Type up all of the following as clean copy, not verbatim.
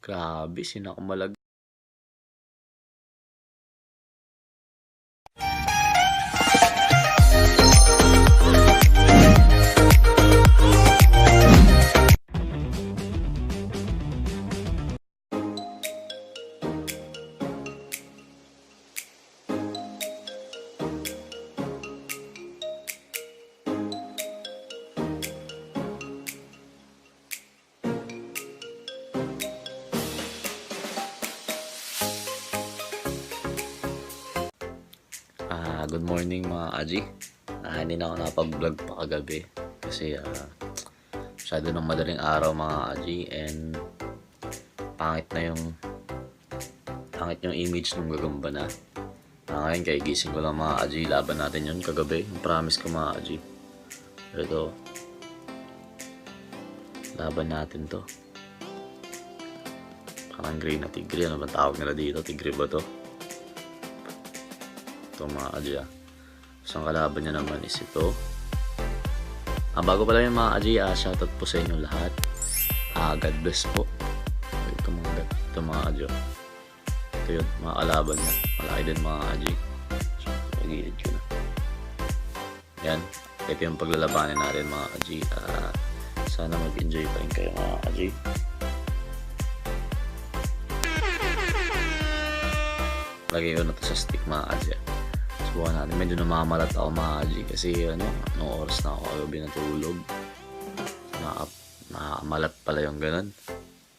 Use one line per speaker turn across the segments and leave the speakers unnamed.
Grabe, sinakmalag. Good morning mga aji. Hindi na ako napag-vlog pa kagabi kasi masyado ng madaling araw mga aji and pangit na yung pangit yung image ng gagamba na. Ngayon kay gising ko lang mga aji, laban natin yun kagabi. Yung promise ko mga aji. Pero ito, laban natin to. Parang gray na tigre. Ano ba tawag nila dito? Tigre ba to? Ito mga aji ah. So, ang kalaban niya naman is ito. Bago pala yung mga aji, shoutout po sa inyo lahat. God bless po. Ito mga aji. Oh. Ito yun, mga kalaban niya. Malaki din mga aji. So, pag-iit ko na. Yan. Ito yung paglalabanin natin mga aji. Sana mag-enjoy pa rin kayo mga aji. Lagay ko na to sa stick mga aji. Subukan natin. Medyo namamalat ako mga aji kasi ano, anong oras na ako kagabi natulog. Nakamalat pala yung ganun.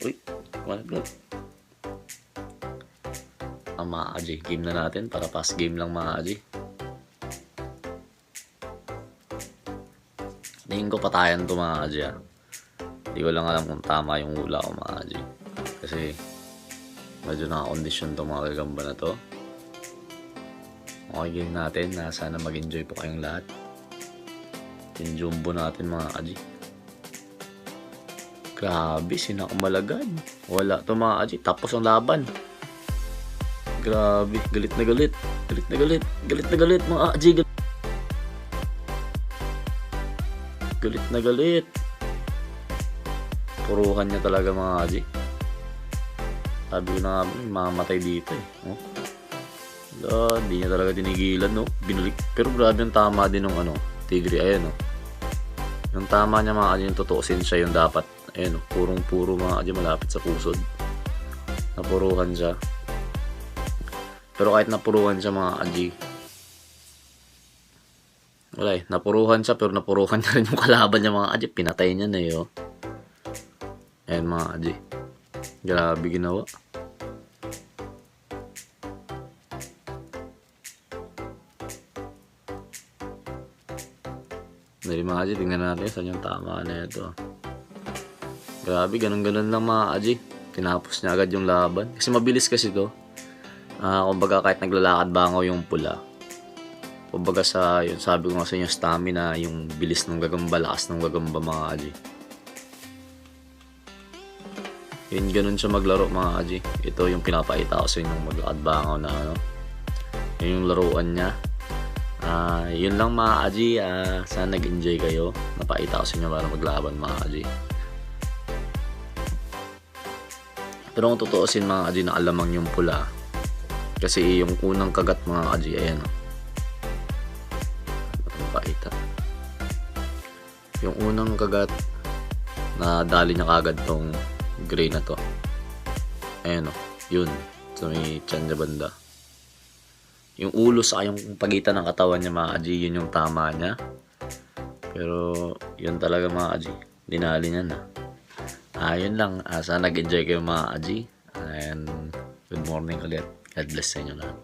Uy, kumalat. Ang mga aji, game na natin para pass game lang mga aji. Tingin ko patayan to mga aji ah. Hindi ko lang alam kung tama yung hula ko mga aji. Kasi medyo nakakondisyon to mga gagamba na to. Okay, game natin. Sana mag-enjoy po kayong lahat. Yung jumbo natin mga aji. Grabe, sinakumalagad. Wala to mga aji. Tapos ang laban. Grabe, galit na galit. Galit na galit. Galit na galit mga aji. Galit na galit. Puruhan niya talaga mga aji. Sabi ko na nga, mamatay dito eh. Oh. Wala, di niya talaga tinigilan, no? Binalik. Pero grabe yung tama din ng ano, tigre. Ayan, no? Yung tama niya mga aji, yung tutuusin siya yung dapat. Ayan, no? Purong-puro mga aji, malapit sa pusod. Napuruhan siya. Pero kahit napuruhan siya mga aji, wala eh, napuruhan siya pero napuruhan na rin yung kalaban niya mga aji. Pinatay niya na eh, oh. Ayan mga aji. Grabe ginawa. Dali mga aji, tingnan natin saan yung tama na ito. Grabe, ganun-ganun lang mga aji. Tinapos niya agad yung laban. Kasi mabilis kasi to. Kumbaga kahit naglalakad bangaw yung pula. Kumbaga sa, yun, sabi ko nga sa inyo, stamina, yung bilis ng gagamba, lakas ng gagamba mga aji. Yun, ganun siya maglaro mga aji. Ito yung pinapakita ko sa inyo, maglakad bangaw na ano. Yun yung laruan niya. Yun lang mga aji. Sana nag-enjoy kayo. Napakita ko sa inyo para maglaban mga aji. Pero kung tutuusin mga aji, nakalamang yung pula. Kasi yung unang kagat mga aji, ayan o. Pakita. Yung unang kagat, nadali niya kagad tong gray na to. Ayan o. Yun. Sa may tiyan niya banda. Yung ulo sa yung pagitan ng katawan niya mga aji, yun yung tama niya. Pero yun talaga mga aji, dinali niya na. Yun lang. Sana nag-enjoy kayo mga aji. And good morning ulit. God bless sa inyo lahat.